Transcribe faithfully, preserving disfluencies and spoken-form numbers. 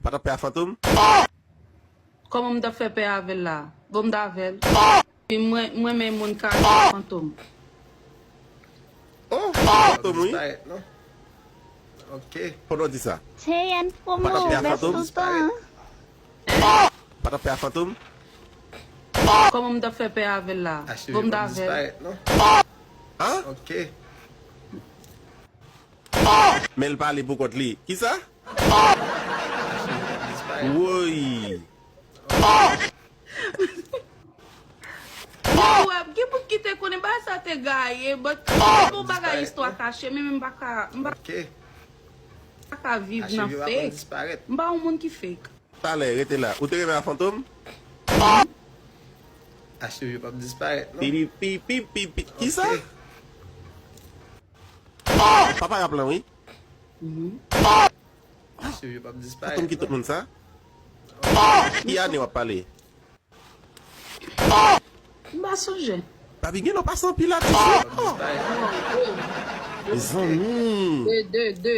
Pa t ap pè a Fantom? Kòman m t ap fè pè avè l la? Bon, m t avè l. Mwen, mwen renmen moun k ap pè Fantom. Oh, Fantom, wi. Ok. Pandan w di sa. T N promo, bèl toutan. Pa t ap pè a Fantom? Kòman m t ap fè pè avè l la? Bon, m t avè l. Ok. Men l pale pou kont li. Kisa? Woy. Mwen wè, gen moun ki te konnen bagay sa te gaye, but se bon bagay istwa kache, men m pa ka, m pa ka viv nan fake. M pa yon moun ki fake. Talè, rete la. Ou te renmen a Fantom? Achte yo p ap disparèt non. Pipi pipi pipi. Kisa? Papa rap lan wi. Achte yo p ap disparèt. Fantom ki tout moun sa? Ki ane w ap pale? M pa sonje. Papi gen lè w pase anpil atis wi. Mezanmi. De, de, de.